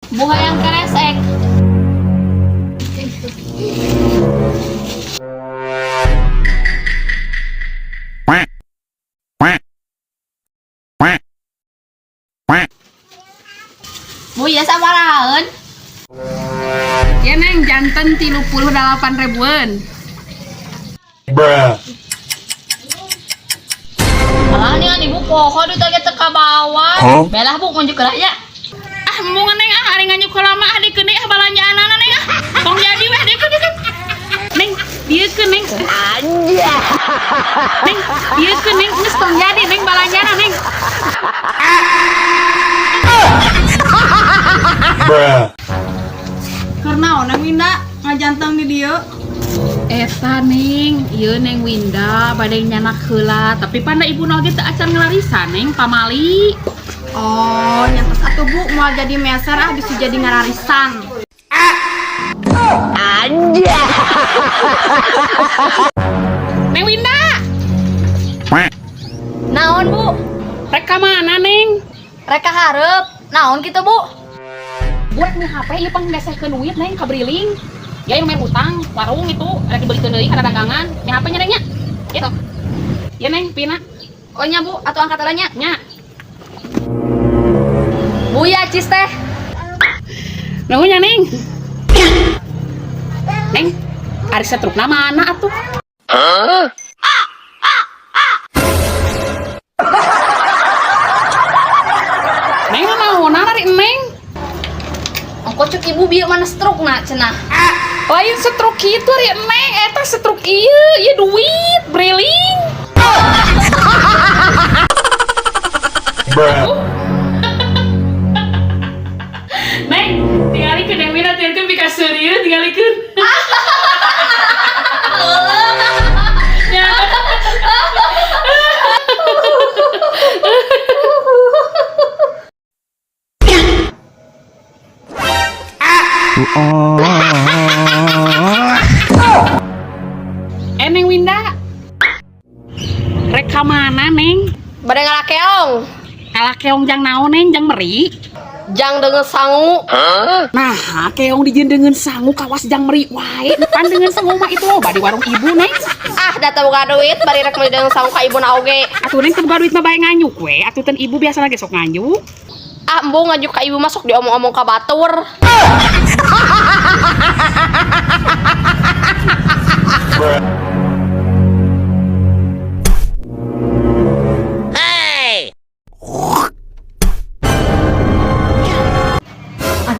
Bu hayang keresek. Quack. Quack. Quack. Quack. Bu ya sabarahaeun? Ya Neng, janten 38 ribuan. Bruh. Alah nih ibu poho duit ge teu kabawa. Huh? Belah Bu ngunjuk heula nya. Ah, embung Neng ah, ari nganjuk heula mah ah dikeun deui ah balanjaanana Neng ah. Tong jadi weh dikeun dikeun. Neng, dieukeun Neng. Neng, dieukeun Neng, geus tong jadi Neng balanjana Neng. Bruh. Keur naon Neng Winda ngajanteng di dieu? Eta Neng, ieu Neng Winda bade nyanak heula, tapi panda ibu oge teu acan ngelarisan Neng pamali. Oh, nya tos atuh Bu moal jadi meser ah bisa jadi ngararisan. Neng Winda, Quack. Naon Bu? Rek ka mana Neng? Rek ka hareup. Naon kitu Bu? Bu rek nu HP ieu panggesehkeun duit Neng ka Briling. Ya yang main utang, warung itu rek dibelikeun deui kana dagangan. Nya HP nya Neng nya. Ya. Ya Neng, pina. Oh nya Bu, atuh angkat heula nya. Nya. Bu ya cis teh. Nuhun nya Neng. Neng, ari setrukna mana atuh? Neng naonan ari Neng? Ongko cuk ibu bieu mana stroke na cenah. Lain setruk kitu ari Neng, eta setruk ieu, ieu duit, briling. Bruh. Neng, tingalikeun Neng Winda tingalikeun pikaseurieun tingalikeun. Ya. Eh Neng Winda. Rek ka mana Neng? Bade ngala keong. Ngala keong jang naon Neng, jang meri? Jang deungeun sangu. Nah, keong dijieun deungeun sangu kawas jang meri wae. Pan deungeun sangu mah itu loba di warung ibu Neng. Ah, da teu boga duit bari rek meuli deungeun sangu ka ibu na oge. Atuh Neng teu boga duit mah bae nganyuk we. Atuh ten ibu biasana ge sok nganyuk. Ah, embung nganyuk ka ibu mah sok diomong-omong ka batur. Bruh.